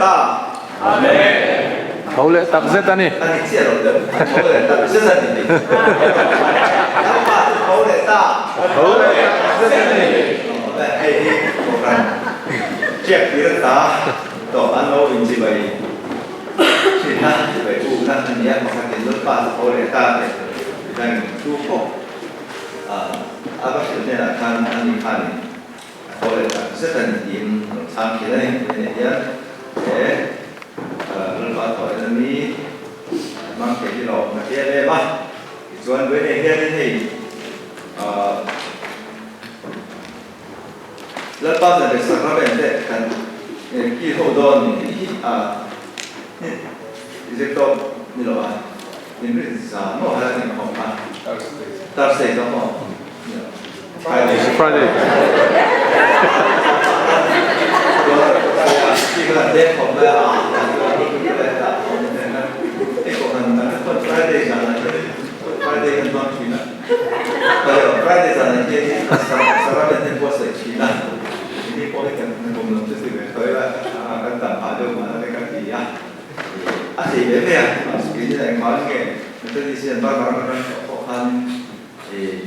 ta. Tho leh tak zet a ni. A ni chiah lo deuh. A tho leh tak zet a ni hei. Lalpa chu tho leh ta. Tho leh tak zet a ni. Hei hi Kohhran Chiak tir a ta tawh an lo inchibai thin a, chibai ukna a ni a, pakhatin Lalpa chu tho leh ta teh midangin thu pawh a va hrilh hnenah khan a ni khanin A tho leh tak zet a ni tiin a lo chhang thin a ni. Hei hian he Lalpa thawhna ni hmang thei hi lo awm ta em em a. Tichuan Buainei hianin hei Lalpa zan leh Sacrament te kan ki ho dawn ni tih hi a zir tawp ni lo a, inrin zan maw hala ni khawm kha Thursday zawk maw? Friday. Friday.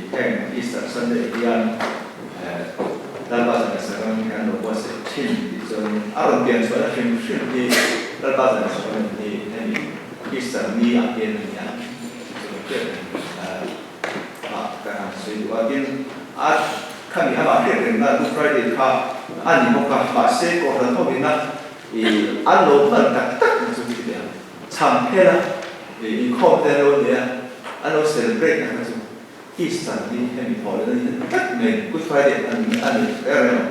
Heng Easter Sunday hian Lalpa Zan Sacrament hi an lo buatsaih thin tih chuanin a rawn pian chhuahna hrim hrim hi Lalpa Zan Sacrament hi hemi Easter ni ah hian a ni a, chu hriat ah ka han sawi duh a. Tin, a khami amah hriat rengna Good Friday kha a ni bawk a, mahse Kohhran hovina an lo hman tak tak na chu heti ang. Chham phel a, inkhawm te an lo nei a, an lo celebrate na kha chu Easter hi hemi thawh leh na ni hian tlat mai, Good Friday a ni a ni reng reng lo.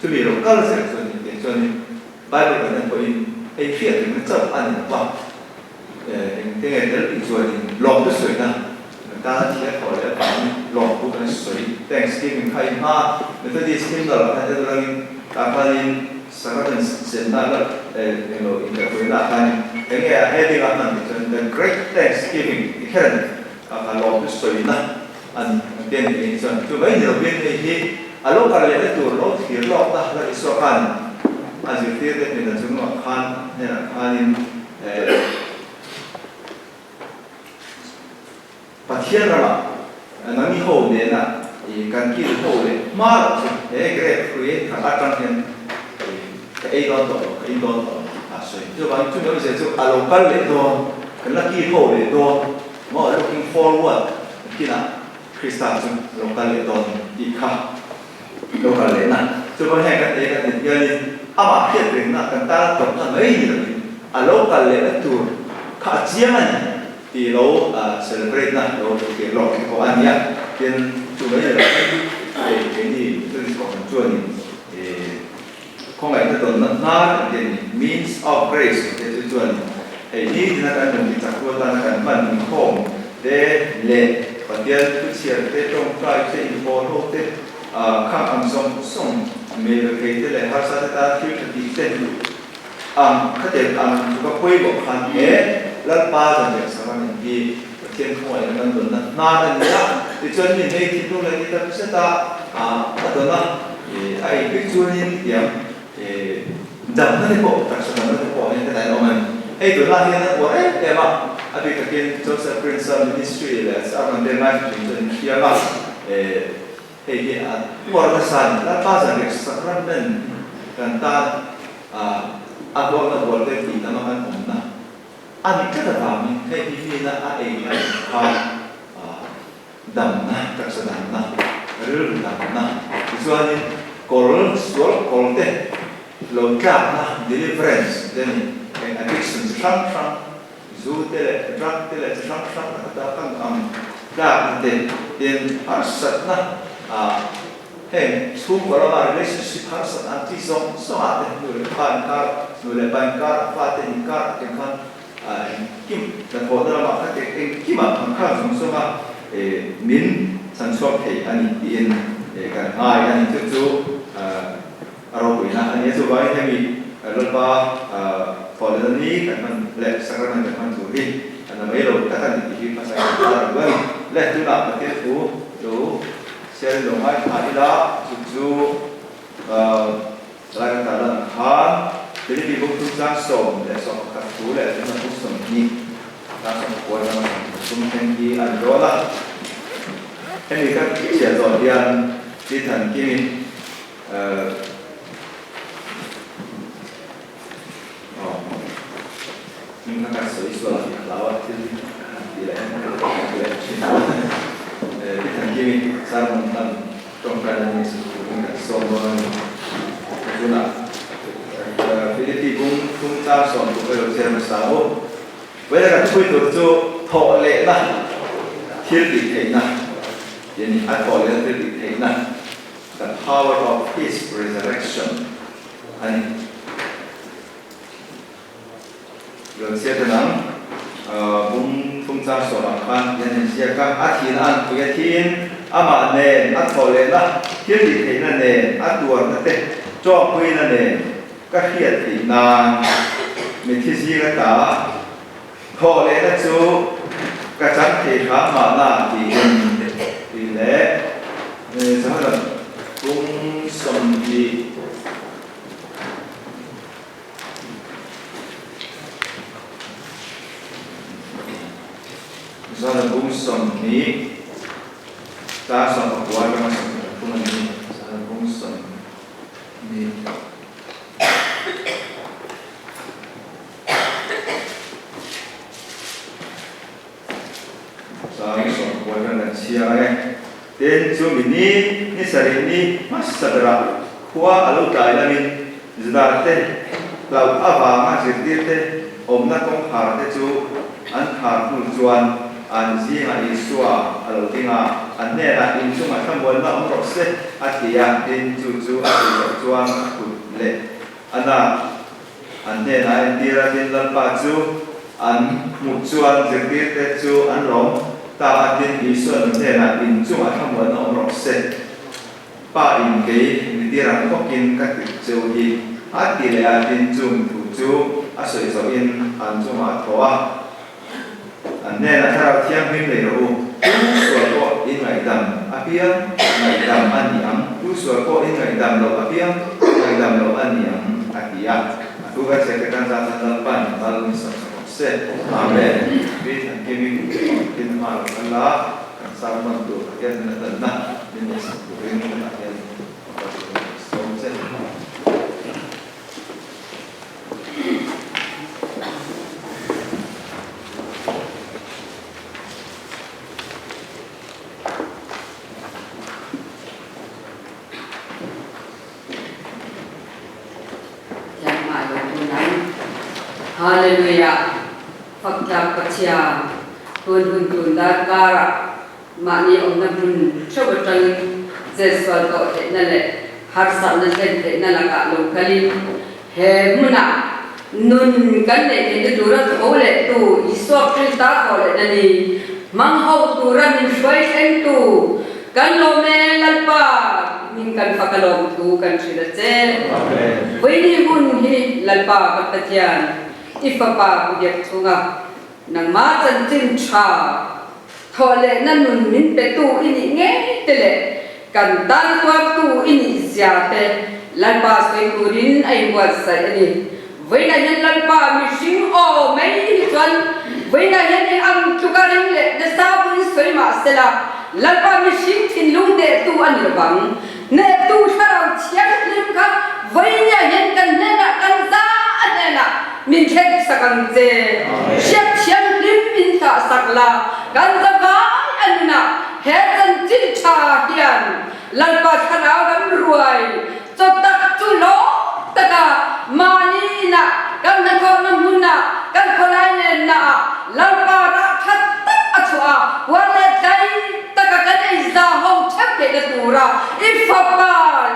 Chumi lo kal zel chu a ni tih chuanin Bible kan en pawhin hei hriat rengna chauh a ni lo va, engte nge tel tih chuanin lawmte sawina kan tana thil a thawh leh avangin lawmthu kan sawi. Thanksgiving kha i hma Methodist hymnal ah khan en rangin tah khanin Sacrament senna la englo inkaihhruaina ah khanin enge a heading a hman tih chuan The Great Thanksgiving ti kher a ni. Kha kha lawmthu sawina a ni ang te a nih eng chuan chu mai ni lovin hei hi a lo kal lehna tur lo thlir lawk ta la Isua khan a zirtirte hnenah chungah khan hnenah khanin Pathian ramah nangni ho nena kan kil ho leh hma loh chu he grape hrui khat atang hian ka ei dawn tawh lo, ka in dawn tawh lo a sawi. Chuvangin chumi awmzia chu a lo kal leh dawn, kan la kil ho leh dawn maw, looking forward kinah Krista chu a lo kal leh dawn tih kha lo kal lehna. Chuvangin heng kan ei kan in hianin amah hriat rengna kan tana tawpna mai ni lovin a lo kal lehna tur kha a chiang a ni. Tih lo celebrate na lo thlir lawk hi pawh a nia. Tin, chu mai ni lo hei keini Methodist Kohhran chuanin khawngaihna tawnna hnar kan ti a ni, means of grace kan ti a, chu chuan hei ni tina kan rawn ti chak rual tana kan hman inkhawm te leh Pathian thuchhiar te, tawngtai te, inhawl ho te, khang ang zawng zawng, hmel thei te leh harsa te tan thil tha tih te Ang khatel ang chu ka pawimawh khan he Lalpa zanriah sacrament hi Pathian khawngaihna kan dawnna hnar a ni a, tichuan mi hmei thinlung leh ni tak zeta a dawn a, a ei bik chuanin tiang damna te pawh taksa damna te pawh hian ka daih awm a ni. Hei tunlai hian a uar em em a, a bik takin Joseph Prince-a ministry leh sermon te ngaithla thin chuan in hria a, Hei hi a uar nasa a ni. Lalpa zanriah sacrament kan tan a huamna bual te tih lama kan awmna a ni tlat avangin hei hi mina a ei lai khan damna, taksa damna, rilru damna, tichuanin kawr sual kawr te lo tlakna, deliverance, te a ni. Heng addiction chi hrang hrang Zu te leh drug te leh chi hrang hrang a ta kan ang tlakna te tin harsatna ah heng chhungkaw lama relationship harsatna ang chi zawng zawng ah te nu leh pa inkar nu leh pa inkar fa te inkar ah te khan engkim hnathawhna lamah kha te engkim ah ang khan zawng zawng a min chhanchhuak thei a ni tiin kan ngai a ni. Chu chu A ropuina a nia chuvangin hemi Lalpa thawhlehna ni kan hman leh sacrament kan hman tur hi a na mai lo tak a ni tih hi hmasa in kan tar ang a ni. Le tunah Pathian thu lo share in lo ngaithla ila chu chu lai kan tar lan ang khan Philippi bawk chung chang. chang 11 thu leh tuna bung 20 chang 19 atanga 33 thleng hi a ni dawn a. Hemi ka chhiar zawh hian Pi Thankimin Aw, hming kha kan sawi sual tih a hlau a, thil ka han ti leh em ka han ti leh thin a. Pi Thankimin sermon hman tawngtai na ni chu turin kan sawm dawn a ni. Tunah Philippi bung thum chang 16 ka lo chhiar hmasa u. Vawiin kan thupui tur chu thawh lehna thil tih theihna tih a ni. A thawh lehna thil tih theihna, the power of his resurrection, a ni. Rawn chhiat a nang, bung thum chang 10 ah khan hian in ziak a, a thihna an pui a thiin amah nen a thawh lehna thil tih theihna nen a tuarna te tawkpuina nen ka hriat theih nan mitthi zing ata thawh lehna chu ka chang thei hram mahna tiin tih leh Johanan bung 20. Zan bung 20 tar 19 atanga 23 a ni. Zan bung 20. Chang 19 atang kan chhiar e. Tin, chu mi ni, ni sarih ni hmasa berah khua a lo tlai lamin Juda te hlauh avanga zirtir te awmna kawngkhar te chu an khar hnu chuan an zingah Isua a lo ding a, an hnenah inchungah thlamuanna awm rawh se a ti a, tin chu chu a tih loh chuan a kut leh a nak An hnenah entir a tin Lalpa chu an hmuh chuan zirtirte chu an lawm ta a tin Isua'n an hnenah in chungah thlamuanna awm rawh se. Pa in kei mitir ang bawkin ka tirh cheu hi a ti leh a tin chung thu chu a sawi zawhin an chungah a thaw a. An hnenah Thlarau Thianghlim nei rawh u, tu sual pawh in ngaihdam apiang ngaihdam a ni ang, tu sual pawh in ngaihdam loh apiang ngaihdam loh a ni ang, a ti a. A thu kan chhiar te kan zat chuan Lalpa'n mal min sawm sak awm se. Amen. Pi Thankimin tin hma lo kal la, kan sermon tur Pathian min a hlanna min neihsak turin tunah hian ka sawm che. Hallelujah Fak tlak Pathian tun hun tun darkarah Mahni awmna hmun theuh atangin chetsual tawh theihna leh harsatna thlen theihna lakah lo kalin he hmunah nun kan neih theihna tura tho leh tu Isua Krista thawh lehna ni hmang ho tura min hruai thlengtu kan lawm e Lalpa min kan fak a lawm thu kan hrilh a che. Vawiini hun hi Lalpa kan Pathian i Fapa pu biak chhunga nangma chanchin tha Thawh lehna nun min petu i nih ngei te leh kan tan tuartu i nih zia te Lalpa sawi turin a inbuatsaih a ni. Vawiinah hian Lalpa mihring aw mai hi chuan vawiinah hian eng ang tluka ring leh nasa pawhin sawi mah sela Lalpa mihring thinlung hnehtu a ni lovang. Hnehtu thlarau thianghlim kha vawiinah hian kan hnenah kan za a hnenah min thlen sak ang che. Hriat thianghlim min thlah sak la, kan za vai a nunah he chanchin tha hian Lalpa thlarau ram ruai chaw tak chu lawm taka mahni inah kan hnathawhna hmunah kan khawlai lenna ah Lalpa rah that tak a chhuah a, huan leh tlai taka kan ei za ho theuh theihna tura i fapa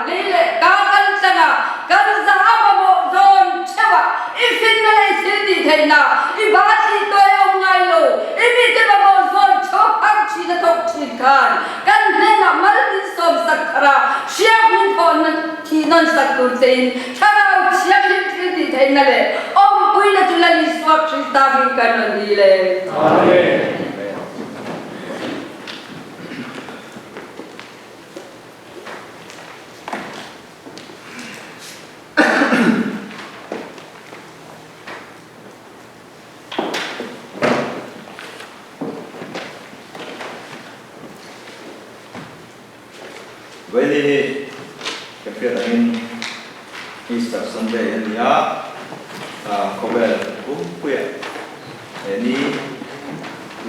lei leh ka kan tlanga kan za a mamawh zawn theuh a, i finna leh i thil tih theihna i ba tih tawi a awm ngai lo, i mite mamawh zawn theuh har thin a thawk thin khan kan hnenah mal min sawm sak thar a, hriak min thawhna thih nawn sak tur chein Thlarau Thianghlim thil tih theihna leh awmpuina chu Lal Isua Krista hming kan rawn dil e. Amen. Vawiin hi ka hriat angin Easter Sunday a ni a, khawvel pumpuiah he ni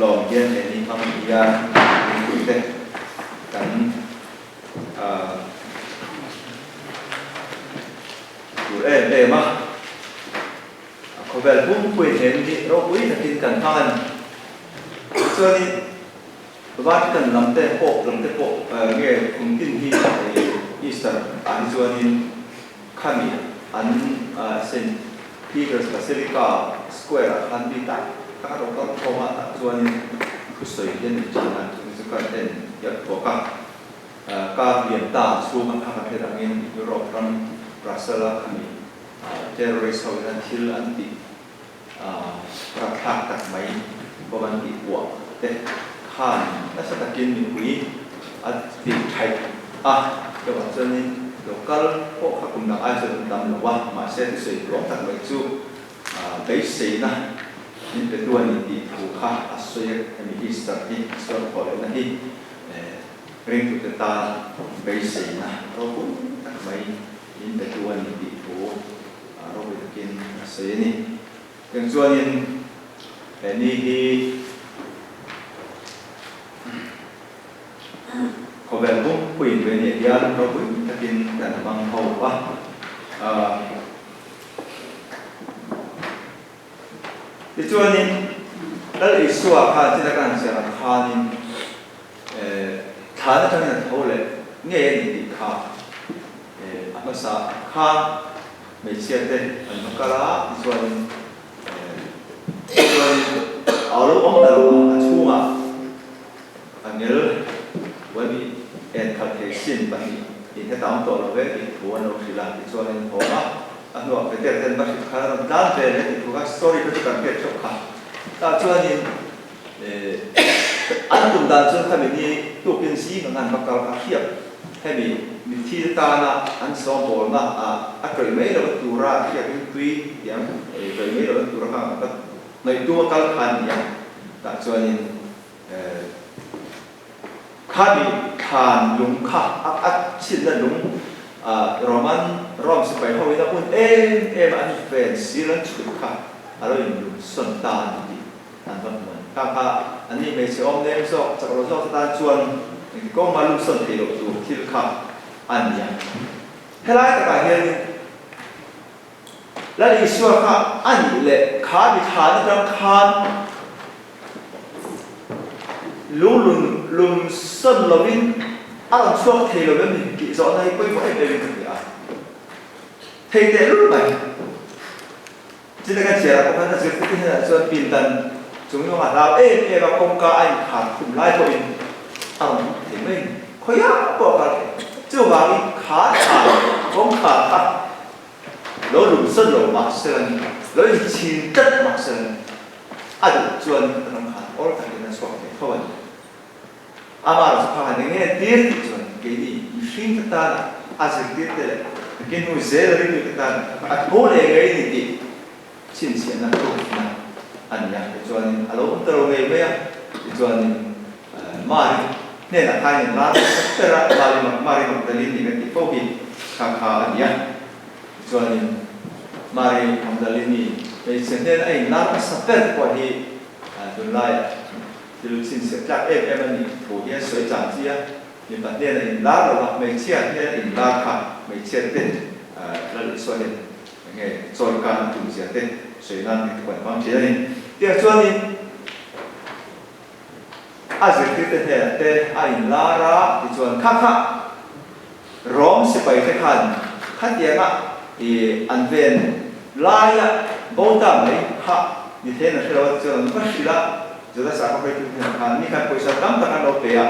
lawm hian he ni hmang hian mipui te kan tur em em a. A khawvel pumpuiin he ni ropui takin kan hmang a ni. Tichuanin Vatican lam te Pope lam te pawh nge kum tin hi Easter ah hi chuanin khami an Saint Peter's Basilica Square ah khan mi tak tak a rawn kal khawm a, tah chuanin thusawi hi a ni thin a, chumi chu kan en hial bawk a. Kar lian ta chhung a phak a hriat angin Europe ram Brussels a khami Terrorist ho hian thil an tih rapthlak tak mai bawk an tih puah te khan nasa takin mipui a ti thaih a, chuvang chuanin local pawh kha kum dang ai chuan an tam lo a, mahse thusawi hlawm tak mai chu beiseina min pe tu a ni tih thu kha a sawi a, hemi Easter hi sual thawh lehna hi ringtute tan beiseina ropui tak mai Min petu a ni tih thu ropui takin a sawi a ni. Tiang chuanin he ni hi khawvel pumpuiin ve nia hian ropui takin kan hmang ho a. Tichuanin Lal Isua khan china kan han siam ang khanin thlan atangin a tho leh ngei a ni tih kha a hmasa khan hmeichhia te an va kal a, tichuanin tichuanin a lo awm ta lo a, a chhungah angel uaimi en khalh thei sin pahnih in heta awm tawh lo ve tih thu an lo hrilh a, tichuanin a awm a. A hnuah Peter ten va hrilh khan a rawn tlan ve leh tih thu kha story kha chu kan hriat theuh kha. Tah chuanin an tum dan chuan khami ni tukin zing ang an va kal kha hriat hemi mitthi te tana an sawmbawlna ah a tawih mai loh tura hriatin tui tiang tawih mai loh tura kha an va ngaih tum a kal kha a ni a. Tah chuanin Khami thlan lung kha a a chhinna lung Roman Rome sipai ho in a hun em em a an ven sir an chhut kha a lo in lung sawn ta a ni tih an va hmu a ni. Kha kha an ni hmeichhe awm nem zawk chak lo zawk te tan chuan engti kawng mah lung sawn thei loh tur thil kha a ni a. Helai takah hianin Lal Isua kha a nih leh kha mi thlan atang khan Lunglun lum sawn lovin a rawn chhuak thei lo em ni tih zawhna hi pawimawh em em in ka hria a. Thei teh lul mai. China kan chhiarah pawh khan a zirtir te hnenah chuan pindan chung zawng a hlau em em a, kawngka a inkhar khum lai pawhin a rawn hmu thei mai a ni. Khawiah pawh a kal thei. Chuvangin kha thlan kawngkhar kha Lo lum sawn lo mah se la ni, lo inchhin tlat mah se la ni, a duh chuan a ram khan awl takin a chhuak thei tho a ni. Amah erawh chu kha han eng nge tir tih chuan keini mihring te tana a zirtir te leh ke hnu zel a ringtu te tana a tho leh ngei ni tih chhinchhiahna proof-na a ni a. Tichuanin a lo awm ta lo ngei mai a, tichuanin Mari hnenah khan in lar nasa ber a, Mari Mari Magdalene nih kan tih fo hi kha kha a ni a. Tichuanin Mari Magdalene hmeichhe hnena a in lar nasa ber pawh hi tunlaiah thil chhinchhiah tlak em em a nih thu hi a sawi chang chi a. Mipa hnena in lar lo va, hmeichhia hnena in lar kha hmeichhia te Lal Isua hian enge chawi kan a tum zia te sawi nan heng te pawh an hmang thin a ni. Tiang chuanin A zirtirte hnenah te a inlar a, tichuan kha kha Rom sipai te khan khatianga i an ven laia bo ta mai kha ni theiin an hre lo a, tichuan an va hrilh a, Juda sakhaw hruaitu hnenah khan mi khan pawisa tam tak an lo pe a,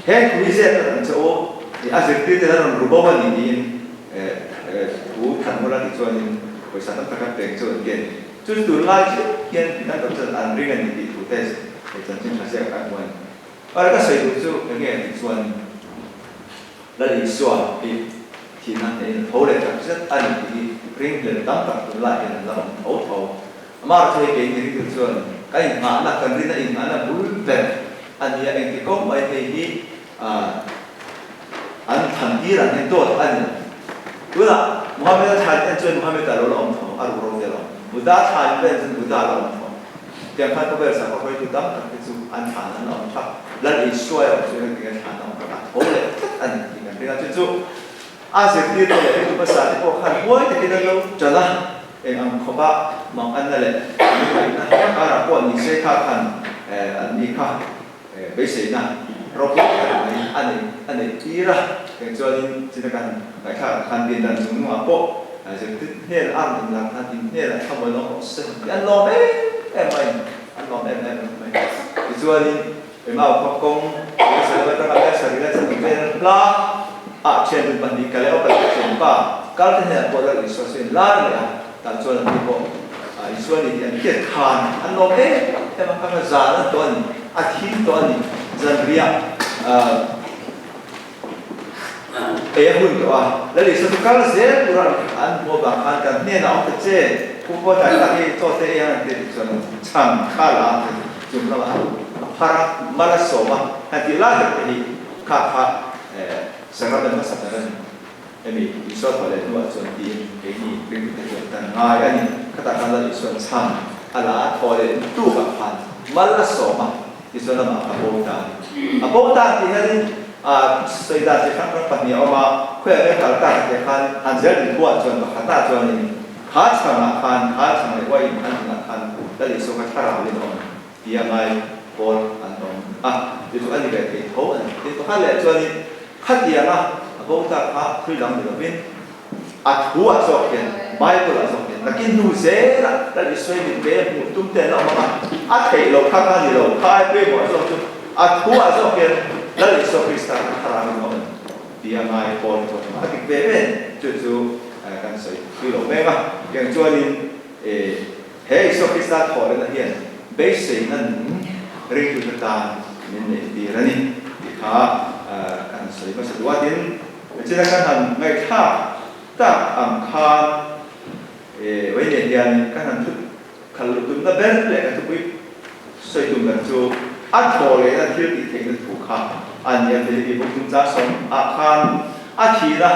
he thu hi zep tak ang che u, i a zirtirte an rawn ru bo a ni tiin thu than mawlh a, tichuanin pawisa tam tak an peng chu an ti a ni. Chu chu tunlai chu hian kan tak chuan an ring a ni tih thu te he chanchin tha ziak kan hmu a ni. Awle ka sawi duh chu eng nge tih chuan Lal Isua hi thihna hneh in a tho leh tak zet a ni tih hi ring hlel tam tak tunlai hian an la awm tho tho. Amah erawh chu hei keini ringtu chuan kan inngahna, kan rinna inngahna bul ber a ni a, engti kawng mai hei hi. An than tir ang hian dawt a ni lo. Tunah Muhammad-a thla in en chuan Muhammad-a lo la awm tho, a ruk ro te lo. Buddha thla in va en chuan Buddha a la awm tho. Tiang khan khawvel sakhaw hruaitu tam tak te chu an thlan an la awm tha. Lal Isua erawh chu engtin nge thlan a awm tak a tho leh tlat a ni tih kan ring a. Chu chu a zirtirtu leh ringtu hmasa te pawh khan huai takin an lo ṭan a, eng ang khawpa mang anna leh lungngaihna karah pawh ni se kha khan an ni kha Beiseina ropui tak mai a neih a neih tir a, keng chuanin china kan ngaihthlak ang khan bian dan chung nungah pawh zirtir hnenah a rawn inlar khan in hnenah thlamuan awm rawh se tih an lawm em em mai an lawm em em mai. Tichuanin Emau khua kawng Jerusalem atanga Bethsarila chan awm vel hla ah thianhun pahnih Kaleopa leh Thianpa kal te hnenah pawh Lal Isua chu a inlar leh a, tah chuan an ni pawh Isua ni tih an hriat khan an lawm em em a, kha kha zan an tawh a ni, a thim tawh a ni, zanriah ei a hun tawh a, Lal Isua chu kal zel tura an hmuh avang khan kan hnenah awm ta che, Pu pawh tlai tak hi chaw te ei ang an ti chuan chhan kha la a ti chung lamah a phar a, mal a sawm a, han tih lai tak te hi kha kha sacrament hmasa ber a ni. Hemi Isua thaw leh hnuah chuan tiin keini ringtute chuan kan ngai a ni. Khatah khan Lal Isua'n chhan a la a, thaw leh tukah khan mal a sawm a, tichuan amah a bo ta a ni. A bo ta tih hianin sawi dan chi hrang hrang pahnih a awm a, khawiah nge kal ta tih khan han zel din khuaah chuan pakhatah chuanin kha chhangah khan kha chhang leh uaiin an inah khan Lal Isua kha thlarau in a awm tia ngai pawl an awm a, chu chu a ni ve thei tho a ni. Tin, pakhat leh chuanin khatianga a bo tak kha thil dang ni lovin a thu ah zawk hian, Bible ah zawk hian nakin hnu zelah Lal Isua mit ve hmuh tum te an la awm ang a, a theih loh kha kha ni lo, kha ai pawimawh zawk chu a thu ah zawk hian Lal Isua Krista kha thlarau in a awm a ni tia ngai pawl te pawh an awm a, a dik ve ve chu chu kan sawi thui lo mek a, tiang chuanin He Isua Krista thawhlehna hian beiseina nung ringtute tan min neih tir a ni tih kha kan sawi hmasa duh a. Tin, china kan han ngaihthlak tak ang khan Wayne hian kan han thut khalh luh tumna ber leh kan thupui sawi tum ber chu a thawhlehna thil tih theihna thu kha a ni a. Philipi buk chungchang sawm ah khan a thihna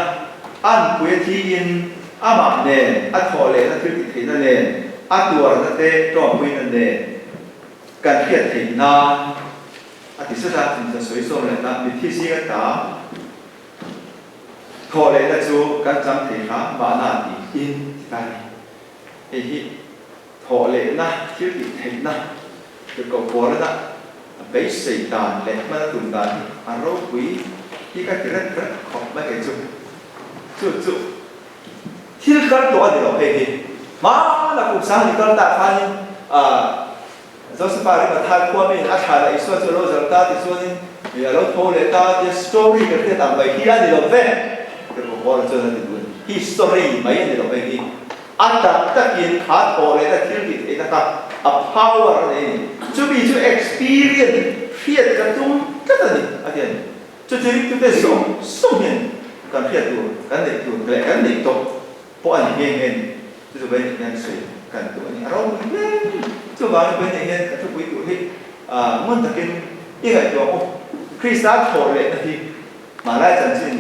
a nupui a thiin Amah nen, a thawh lehna thil tih theihna nen, a tuarna te tawngpuina nen kan hriat theih nan a ti zet a, chumi chuan sawi sawm leh ta, mitthi zinga ta thawh lehna chu kan chang thei hram mahna tiin ti ta a ni. Hei hi thawh lehna thil tih theihna tirhkoh pawlana beisei dan leh hmana tum dan hi a ropui hi ka ti ret ret khawp mai kei chu. Chu chu thil kal tawh a ni lo hei hi. Hmana kum sang ni kal ta khanin Josepha Arimathai khua miin a thlan a Isua chu a lo zar ta tichuanin a lo tho leh ta tia story kan hriat ang mai hi a ni lo ve. Tirhkoh Paula chuan a ti duh a ni. Hi story mai a ni lo hei hi. A tak takin kha thawh lehna thil tih theihna kha a power a nei a ni. Chumi chu experience hriat ka tum tlat a ni a ti a ni. Chuti ringtute zawng zawng hian kan hriat tur, kan neih tur leh kan neih tawh pawh a ni nghe nghe a ni. Chu chu Vaineh hian sawi kan duh a ni. A ropui hle. Chuvangin Vaineh hian kan thupui tur hi ngun takin i ngaihtuah ang u. Krista thawh lehna hi hmanlai chanchin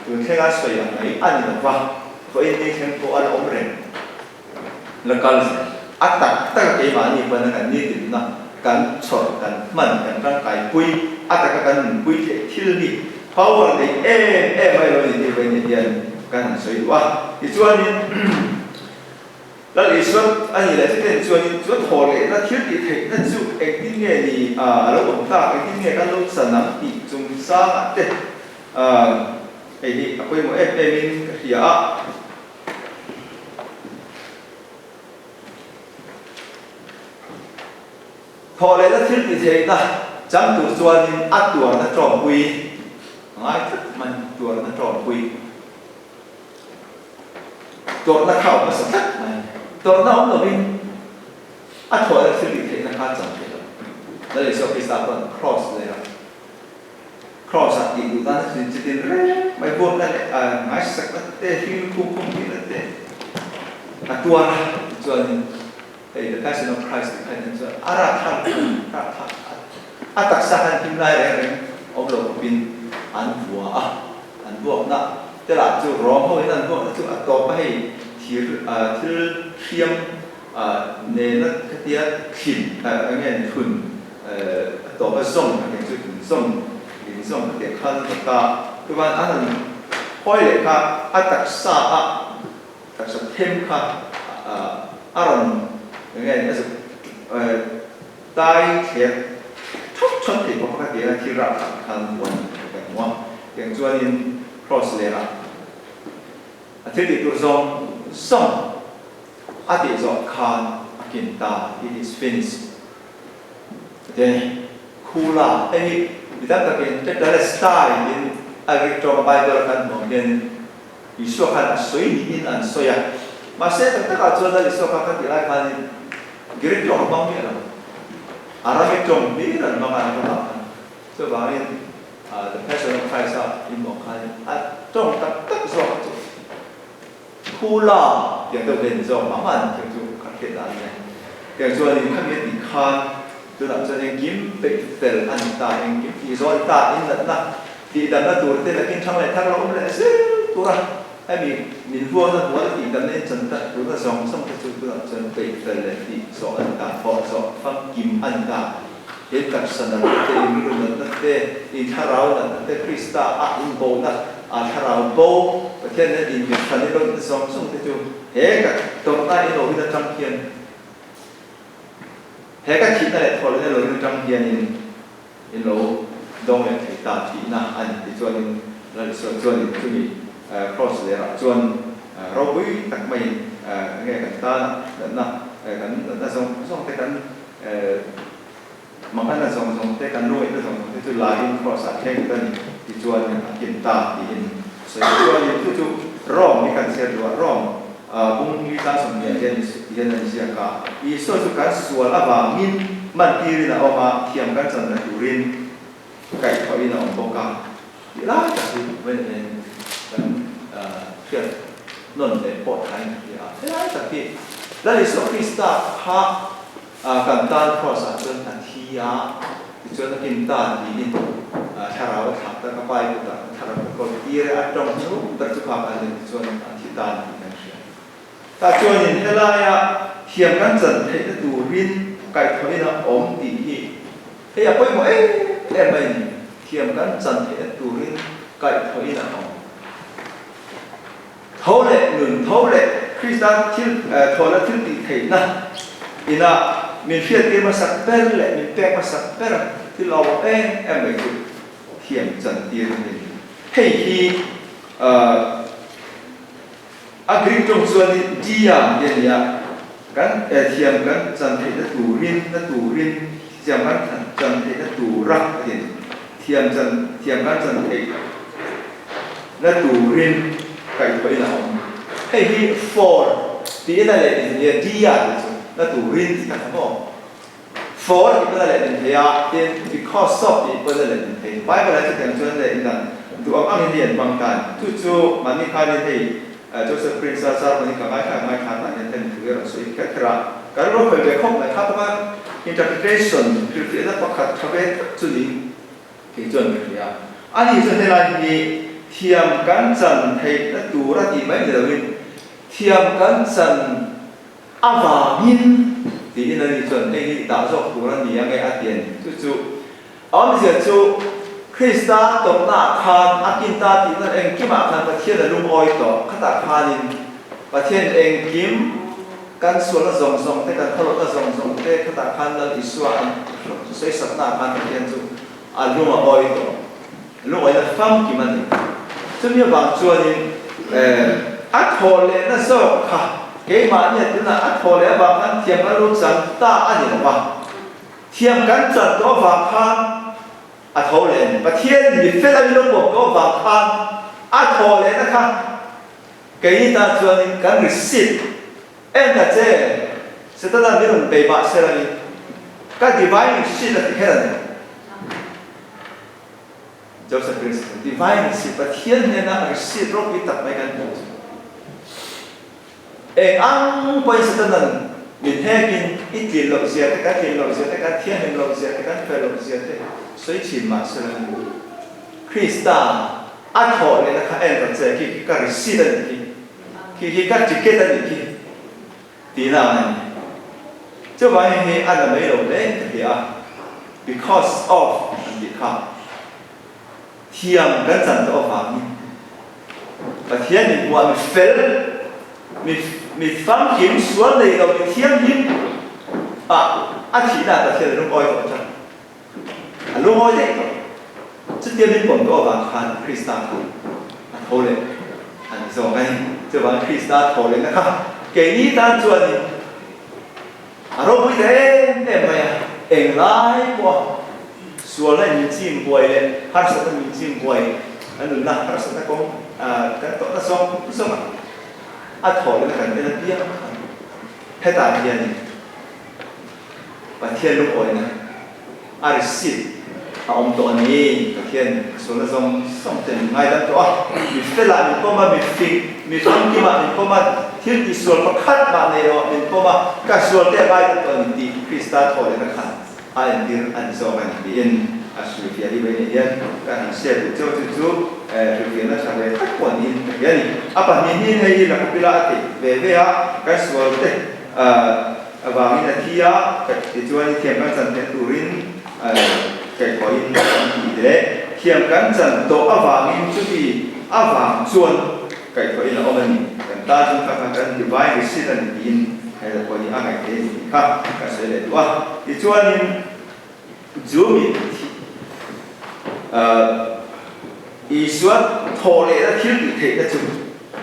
tun thlenga sawi ang mai a ni lo va, vawiin ni thleng pawh a la awm reng. La kal zel. A tak tak a keimahni pawn a kan nitinna kan chhawr, kan hman, kan tangkaipui, a taka kan nunpui theih thil hi power nei em em mai lo ni tih vawiin hian kan han sawi duh a. Tichuanin Lal Isua a nih leh chutiang chuanin chu a thaw lehna thil tih theihna chu engtin nge ni a lo awm tak, engtin nge kan lo chan ang tih chungchangah te hei hi a pawimawh em em in ka hria a. Thawh lehna thil ti theihna chang tur chuanin a tuarna tawngpui a ngai tlat mai, tuarna tawngpui, tawrhna kha a awm hmasa tlat mai, tawrhna awm lovin a thawhna thil tih theihna kha a chang thei lo. Lal Isua Krista chuan Kraws leh Kraws-ah tih duh dan a chin chitin reng mai buakna leh ngaisakna te, hlim khum khum tihna te a tuar a. Tichuanin hei The Passion of Christ tih kha hian chuan a rahthlak a, a taksa khan hlim lai reng reng awm lo khawpin an vua a. vuakna te lah chu Rom ho in an vuakna chu a tawp a hei thir thil hriam nena khatia thlin eng nge ni thun a tawp a zawm a keng chu thun zawm in zawm khatia khan a ta chuan an han hawi leh kha a taksa a taksa them kha a rawn eng nge ni a zuk Tai thlek thawt thawt thei bawk a ka ti a, thil rah khat khan puan ka hmu a, tiang chuanin cross leh ah a thil tih tur zawng zawng a tih zawh khan a kin ta, it is finished a ti a ni. Khula hei hi mi tam takin Tetelestai in a Greek tawng Bible a kan hmuh ang hianin Isua khan a sawi niin an sawi a, mahse tak takah chuan Lal Isua kha ka tih lai khanin Greek tawng a hmang miah lo, Aramaic tawng hlir an hmang a an ramah khan. Chuvangin The Passion of Christ a inmawh khanin a tawng tak tak zawk chu Khula tiang deuh hian zawk mah mah an tih chu ka hriat dan a nia. Tiang chuanin khami a tih khan tunah chuan engkim peih fel a ni ta, engkim tih zawh a ni ta, innatna Tihdamna tur te nakin thang leh thar lo awm leh zel tur a, hemi min vuakna hmual tihdamna in chan tak turna zawng zawng te chu tunah chuan peih fel leh tih zawh a ni ta, thawh zawh famkim a ni ta. He taksa natna te, in rilru natna te, in thlarau natna te, Krista a inbohna, a thlarau bo, Pathian nen inmithran i lawihna zawng zawng te chu he ka tawrhna in lo rin atang hian, he ka thihna leh thawhlehna lo rin atang hianin, In lo dawng leh thei ta tihna a ni. Tichuanin Lal Isua chuanin chumi Kraws lerah chuan ropui tak maiin enge kan tana natna, kan natna zawng zawng te, kan manganna zawng zawng te, kan lungaihna zawng zawng te chu lain Kraws ah thleng ta ni. Tichuanin a kim ta tiin a sawi. Tichuanin chu chu Rom hi kan chhiar duh a, Rom bung li tlang 20 ah hian hian a inziak a, Isua chu kan sual avangin Man tirin a awm a, thiam kan channa turin kaihthawhin a awm bawk a tih lai tak hi vawiin kan hriat nawn leh pawh thain ka hria a. Helai tak hi Lal Isua Krista kha kan tan Kraws ah chuan a thi a, tichuan a kin ta tiin thlarau a thlak ta, ka pai kutah thlarau ka kawl tir e, a tawng hnung ber chu phak a ni tichuan a thi ta tih kan hria. Tah chuanin helaia thiam kan chan theihna turin kaihthawhin a awm tih hi hei a pawimawh em em mai a ni. Thiam kan chan theihna turin kaihthawhin a awm. Tho leh nun tho leh Krista thil thawhna thil tih theihna ina min hriattir hmasak ber leh min pek hmasak ber thil a awm em em mai chu thiam chan tir a ni. Hei hi A Greek tawng chuan in dia tih a ni a, kan thiam kan chan theihna turin na turin thiam kan chan theihna tura a ti a ni. Thiam chan thiam kan chan theih na turin kaihthawhin a awm. Hei hi for tiin a leh in nia dia tih chu na turin tih tak a maw? For tih pawn a leh in thei a, tin because of tih pawn a leh in thei. Bible ah chutiang chuan leh in dan duh ang angin hi an hmang ta a ni. Chu chu mahni khanin hei Joseph Prince a sermon hi ka ngaithla ngaithla tah hian hemi thu hi a rawn sawi kher kher a, ka rilru hawi ve khawp mai. Kha bawka interpretation hrilhfiahna pakhat tha ve tak chu niin kei chuan ka hria. Ani chuan helai hi thiam kan chan theihna tur a tih mai ni loin thiam kan chan Avangin, tiin ani chuan hei hi dah zawk tur a ni ang e a ti a ni. Chu chu awmzia chu Krista tawpnaah khan a kin ta tih nan engkimah khan Pathian a lungawi tawh. Khatah khanin Pathian engkim kan sualna zawng zawng te, kan khawlawhna zawng zawng te khatah khan Lal Isua an sawisaknaah khan Pathian chu a lung a awi tawh. Lungawina famkim a ni. Chumi avang chuanin a thawh lehna zawk kha keimahnia tunah a thawh leh avang khan thiam kan lo chan ta a ni lo va, thiam kan chan tawh avang khan a tho leh a ni. Pathian mi fel a ni lo pawm tawh avang khan a thawh lehna kha keini tan chuanin kan receipt en ta che, Setana min rawn bei mah se langin ka divine receipt a ti kher a ni. Joseph Prince chu Divine Receipt, Pathian hnena receipt ropui tak mai kan hmuh chu. Eng ang pawhin Satanan min hekin i tlin loh zia te, kan tlin loh zia te, kan thianghlim loh zia te, kan fel loh zia te sawi thin mah se la, Krista. A thawh lehna kha en ta che, khi khi ka receipt a nih khi, khi khi ka ticket a nih khi tihna ang a ni. Chuvangin hei hi a la mai lo hle ka ti a, because of an tih kha thiam kan chan tawh avangin Pathian min hmuh a mi fel, mi mi famkim, sual nei lo, mi thianghlim ah a thihna ah Pathian a lungawi tawh tlat. A lungawi daih tawh. Chutia min pawm tawh avang khan Krista kha a tho leh a ni zawk a ni. Chuvangin Krista tho lehna kha keini tan chuanin a ropui ta em em mai a. Englai pawha sualna in min chim buai leh harsatna min chim buai a nunna harsatna kawng kan tawhna zawng zawng a a tho lehna kan en apiang khan hetah hianin Pathian lungawina a receipt a awm tawh a ni. Pathian sualna zawng zawng te min ngaidam tawh a, mi felah min pawm a, mi fing, mi famkimah min pawm a, thil tihsual pakhat mah nei loah min pawm a, ka sual te a ngaidam tawh a ni tih Krista thaw lehna khan a entir a ni zawk a ni tiin a hrilhfiah hi vei nei hian ka han share duh cheu chu chu hrilhfiahna tha ve tak pawh niin ka hria a ni. A pahnih hnih hei hi Lakupila a theih ve ve a, kan sual te Avangin a thi a, tichuan i thiam kan chan theih turin kaihthawhin an ti leh. Thiam kan chan tawh avangin chuti avang chuan kaihthawhin a awm a ni. Kan ta chu kha kha kan divine receipt a ni tiin hei pawh hi a ngaih theih a ni tih kha ka sawi leh duh a. Tichuanin chu mi Isua thaw lehna thil tih theihna chu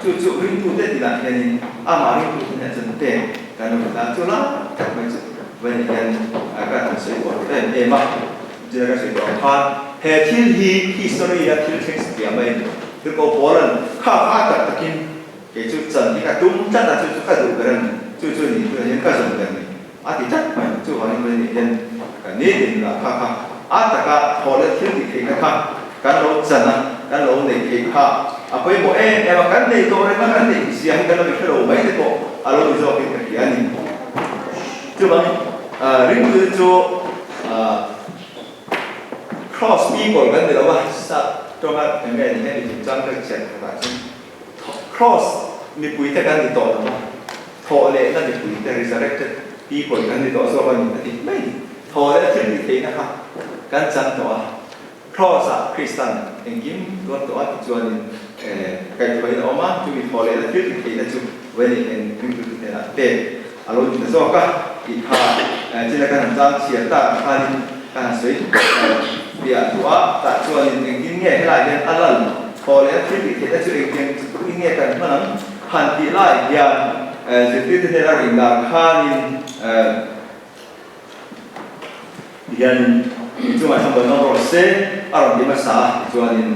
chu chu ringtute tinah hianin amah ringtute hnenah chuan pek kan awm ta. Chu lai tak mai chu vawiinah hian ka han sawi uar em em a, zira ka sawi tawh ang khan he thil hi history a thil thleng satliah mai a ni. Tirhkoh Paula'n kha kha a tak takin kei chu chan hi ka tum tlat a, chu chu ka duh ber a ni, chu chu ni tunah hian ka zawm ber a ni. A ti tlat mai. Chuvangin mai ni hian kan nitin lah kha kha a taka thaw leh thil tih theihna kha kan lo chan a, kan lo neih theih kha a pawimawh em em a, kan nei tawh reng a, kan neih zia hi kan lo inhre lo mai te pawh a lo ni zawkin ka hria a ni. Chuvangin ringtute chu cross people kan ni lo a, sap tawnga eng nge ni hemi chungchang ka chhiat khatah chuan Cross mipuite kan ni tawh lo a, thawh lehna mipuite, resurrected people, kan ni tawh zawk a ni a ti mai ni. Thawh leh thil tih theihna kha kan chan tawh a, Cross ah Kristan engkim tuar tawh a tichuanin kaihthawhin a awm a, chumi thawh lehna thil tih theihna chu Vawini hian ringtute hnenah pek a lo ni ta zawk a tih kha china kan han tlang chhiar tak ang khanin ka han sawi piah duh a, tah chuanin engtin nge helai hian a lal thaw leh a thil tih theihna chu engtiang in nge kan hman ang han tih lai hian zirtirte hnena rawn inlar khanin tihianin inchungah hian vawi nawm rawh se a rawn ti hmasa a tichuanin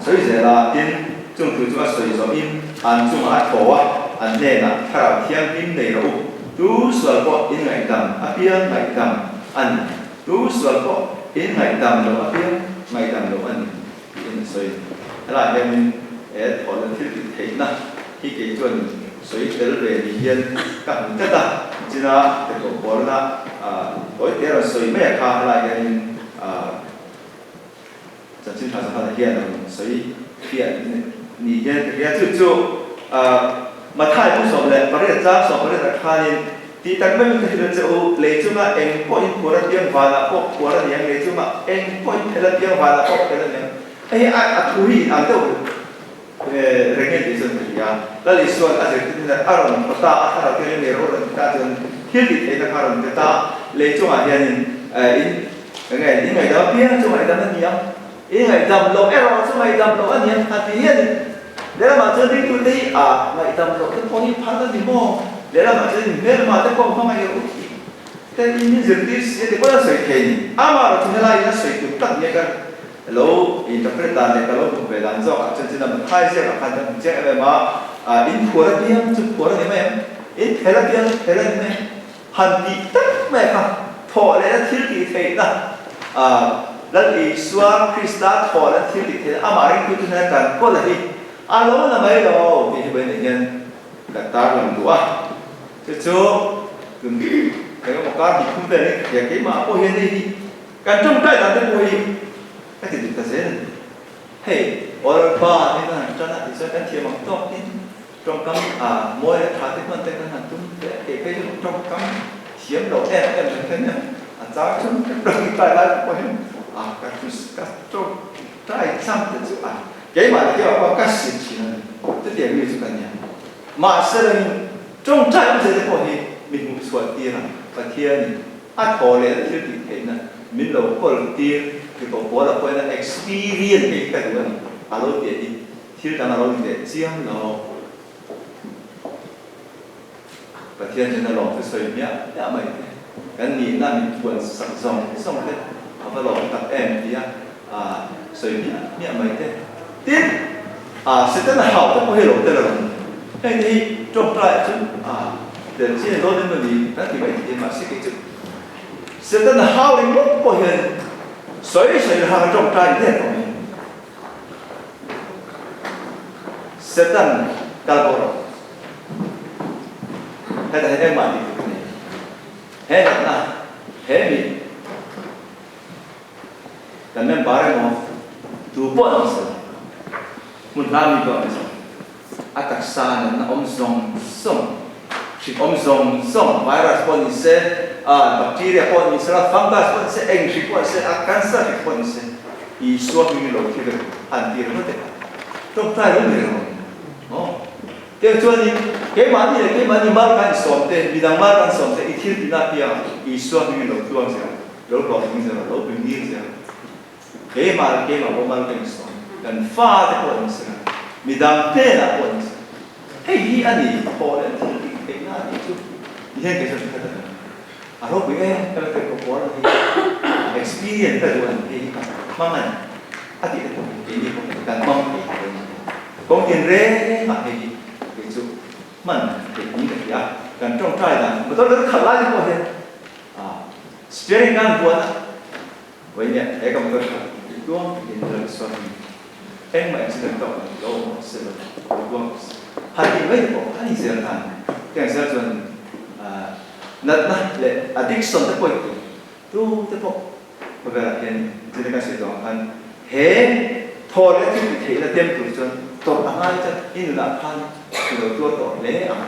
Sawi zel a, tin, chung thu chu a sawi zawhin an chungah a thaw a, an hnenah, Thlarau Thianghlim nei rawh u, tu sual pawh in ngaihdam apiang ngaihdam a ni, tu sual pawh in ngaihdam loh apiang ngaihdam loh a ni, tiin a sawi. Helaiah hianin he thawhna thil tih theihna hi kei chuan sawi tel ve ni hian ka hmu tlat a, china hnathawh pawlna tawi te a rawn sawi mai a kha, helaiah hianin Chanchin tha Zahala hian a rawn sawi fiah ni hian ka hria. Chu chu Mathai bu 18 chang 18 ah khanin tih tak mai ka hrilh a che u, lei chunga eng pawhin phuar a piang vanah pawh phuar a niang, lei chunga eng pawhin phel a piang vanah pawh phel a niang. Hei hi a thu hi inang deuh reng nge tih chuan ka hria. Lal Isua'n a zirtir hnenah a rawn thaw ta a, thlarau thianghlim leh ro rawn ti ta chuan thil tih theihna kha a rawn pe ta a, lei chungah hianin in Enge i ngaihdam apiang chu ngaihdam a ni ang, i ngaihdam loh erawh chu ngaihdam loh a ni ang a ti hian in lehlamah chuan ringtute hi a ngaihdam loh te pawh hi phal a ni maw? Lehlamah chuan in hmelma te pawh hmangaih rawh u tih te in min zirtir si a ti pawn a sawi thei a ni. Amaherawhchu helai in a sawi tum tak nia ka lo interpret dan leh ka lo hmuh ve dan zawk ah chuan chin a Mathai ziak ah khan ka hmu chiang em em a, in phuar apiang chu phuar a ni mai ang, in phel apiang chu phel a ni mai ang. Han tih tak mai kha thawh lehna thil tih theihna Lal Isua Krista thawh lehna thil tih theihna amah ringtute hnena kan kawl a hi a lo na mai lo tih hi vawiinah hian kan tarlang duh a. Chu chu tun eng emaw kar hnih thum vel hi ka hria keimah pawh hian hei hi kan tawngtai dan te pawh hi ka ti duh ta zel a ni. Hei, aw Lalpa, hei kan han tan a tih chuan kan thiam ang tawkin tawngkam mawi leh tha te hman te kan han tum hle a, kei phei chu tawngkam thiam lo em em mai ka nia, a chang chuan ka tawngtai lai pawh hian a ka ka tawngtai chang te chu a keimah leh keimah pawh ka sim thin a ni, chutiang mi chu ka nia. Mahse rengin tawngtai awmzia te pawh hi mi hmuh chhuah tir a, Pathianin a thaw leh a thil tih theihna min lo kawl tir ri ko pawl a pawhin a experience hei hi ka duh a ni, a lo tih hi thil dang a lo ni leh chiang lo. Pathian hian a lawm chu sawi hmiah hmiah mai te, kan nihna min phuan sak zawng zawng te a va lawm tak em tia sawi hmiah hmiah mai te. Tin, Setana hau te pawh hi lo tel a rawn ni. Heng te hi tawngtai chu tel chi a dawn em maw ni kan ti mai thei mahse kei chu Setana hau ringawt pawh hian sawi sawi hang a tawngtai hle tawh mai. Setan kal bo rawh. Hetah hian engmah tih tur ka nei. He natna, he mi kan member emaw tu pawh ni se, hmun hla mi pawh ni se, a taksa natna awm zawng zawng, hrik awm zawng zawng, virus pawh ni se, bacteria pawh ni se la, fungus pawh ni se, eng hrik pawh ni se, a cancer hrik pawh ni se, Isua hming lo thi vek han ti ringawt e kha. Tawngtai lo ni reng awm maw? Tiang chuanin keimahni leh keimahni mal kan insawm te, midang mal kan sawm te i thil tihna piang Isua hmingin lo tluang zel, lo hlawhtling zel, lo bingir zel. Keimah leh keimah pawh mal kan insawm, kan fate pawh an insawm, midang hnenah pawh an insawm. Hei hi a ni thaw leh thil tih theihna a nih chu ni hian kei chuan hre ta lo. A ropui em ka la tirh pawh pawl hi experience ka duh a ni hei hi ka hmang a ni a tih te pawh hi keini pawh hi kan hmang thei tho a ni. Kawng tin reng ah hei hi kei chu hman theih niin ka hria a, kan tawngtai dan motor kan khalh lai te pawh hian steering kan buan a vawinia he ka motor khalh tluang takin ral sawn engmah accident tawk lo awm se lo tluang han tih mai te pawh a ni zel khan tiang zel chuan Natna leh addiction te pawh i tu te pawh khawvelah hian zirna kan sawi tawh ang khan he thaw leh thil ti theihna tem tur chuan tawrh a ngai chuan i nunah khan i lo tuar tawh hle ang,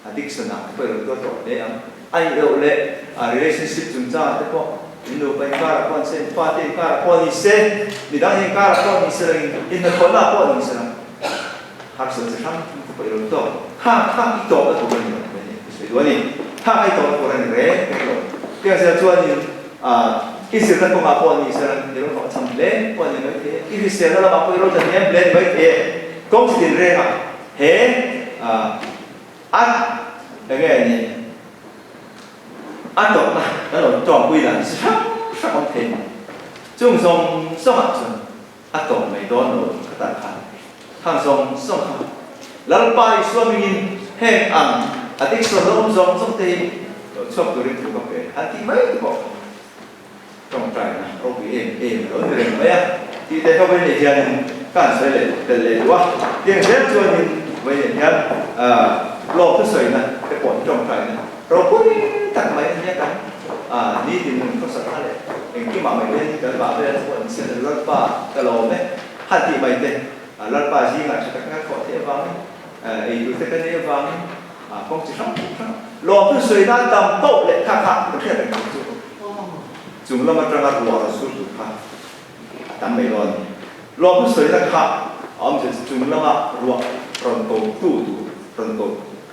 addiction ah te pawh i lo tuar tawh hle ang, a nih loh leh relationship chungchangah te pawh in nupa inkarah pawh ni se, in fate inkarah pawh ni se, midang inkarah pawh ni se lang in hnathawhna ah pawh ni se lang. Harsat chi hrang hrang te pawh i lo tawk. Kha kha i tawpna tur a ni lo tih i sawi duh a ni. Kha kha i tawpna tur a ni reng reng lo. Tiang zel chuanin i zirna kawngah pawh ni sela i lo hlawhchham hle pawh a ni mai thei e. I hriselna lamah pawh i lo tlahniam hle a ni mai thei e. Kawng chi tin rengah he a enge ni a tawpna kan lo tawngpui dan chi hrang hrang awm thei. Chung zawng zawngah chuan A tawp mai dawn lo ka tan khan khang zawng zawng kha Lalpa Isua hmingin heng ang addiction lo awm zawng zawng te hi lo chhuak turin thu ka pe an tih mai te pawh kha tawngtaina ropui em em a lo ni reng mai a tih te kha vawiin leh hianin ka han sawi leh tel leh duh a tiang zel chuanin vawiin leh hian lawm thusawina te pawh hi tawngtaina Ropui tak mai a nia kan nitin nun khawsak kha leh engkimah mai te kan vah vel chu an sian a Lalpa ka lawm e han tih mai te Lalpa zingah tha tak kan khawh theih avangin ei tur te kan ei avangin kawng chi hrang hrang lawm chu sawi nan tam poh leh kha kha ka hriat reng ang chu chung lam atanga ruah rawn sur tur kha a tam mai dawn a ni. Lawm chu sawina kha a awm zet chung lama ruah rawn ko tu tur rawn ko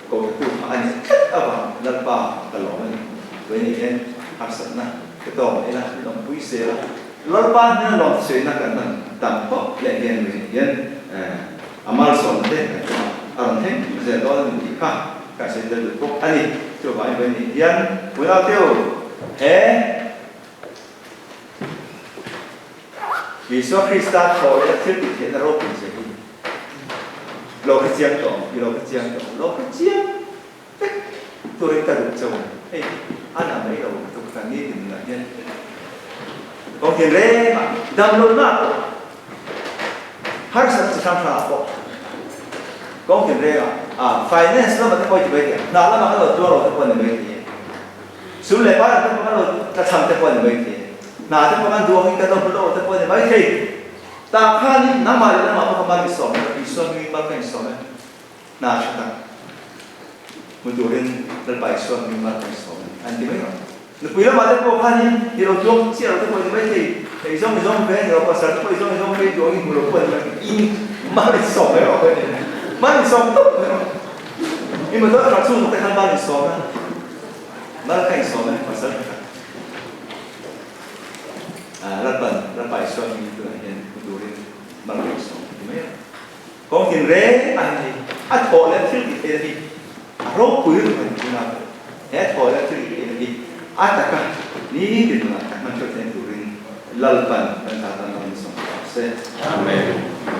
ko tu kha a ni tlat avang Lalpa ka lawm a ni. Vawiin hian harsatna ka tawk mai la, min awmpui zel a. Lalpa hnena lawm chu sawina kan hman tam khawp leh hian vawiin hian a malsawmna te kan chungah a rawn thleng zel dawn a ni tih kha ka sawi tel duh bawk a ni. Chuvangin vawiin hian Punauteu he Isua Krista thaw leh a thil tih theihna ropui zia hi lo hre chiang tawh ang, i lo hre chiang tawh ang, lo hre chiang vek turin ka duh chauh a ni. Hei a na mai lo tuk ta ni tin nunah hian kawng tin reng ah damlohna ah pawh harsatna chi hrang hrang ah pawh kawng tin reng ah finance lamah te pawh i ti mai thei ang, hna lamah kan lo tuar lo te pawh a ni mai thei e. Sum leh pai te pawh kan lo tlachham te pawh a ni mai thei. Hna te pawh kan duh angin kan lo hmu lo te pawh a ni mai thei. Tah khanin nangmah leh nangmah pawh kha mal i sawm e, Isua hmingin mal ka insawm e, hna tha tak hmu turin Lalpa Isua hmingin mal ka insawm e an ti mai ang. Nupui lamah te pawh khanin i lo tuang chiah lo te pawh i ni maithei, i zawng i zawng ve a ni lo, pasal te pawh i zawng i zawng ve, i duang i hmu lo pawh a ni maithei, in mal i sawm mai rawh pawh i ni, mal i sawm tawp mai rawh. I motor truck chhung te khan mal i sawm a, mal ka insawm e, pasal tha tak. Lalpan Lalpa Isua hmingin tunah hian hmu turin mal ka insawm ti mai a. Kawng tin reng a ni. A thawh leh thil tih theihna hi a ropui reng a ni tuna pawh. He thawh leh thil tih theihna hi a taka nitin nunah kan hman theuh theihna turin Lalpan kan ta tan mal insawm ta se. Amen.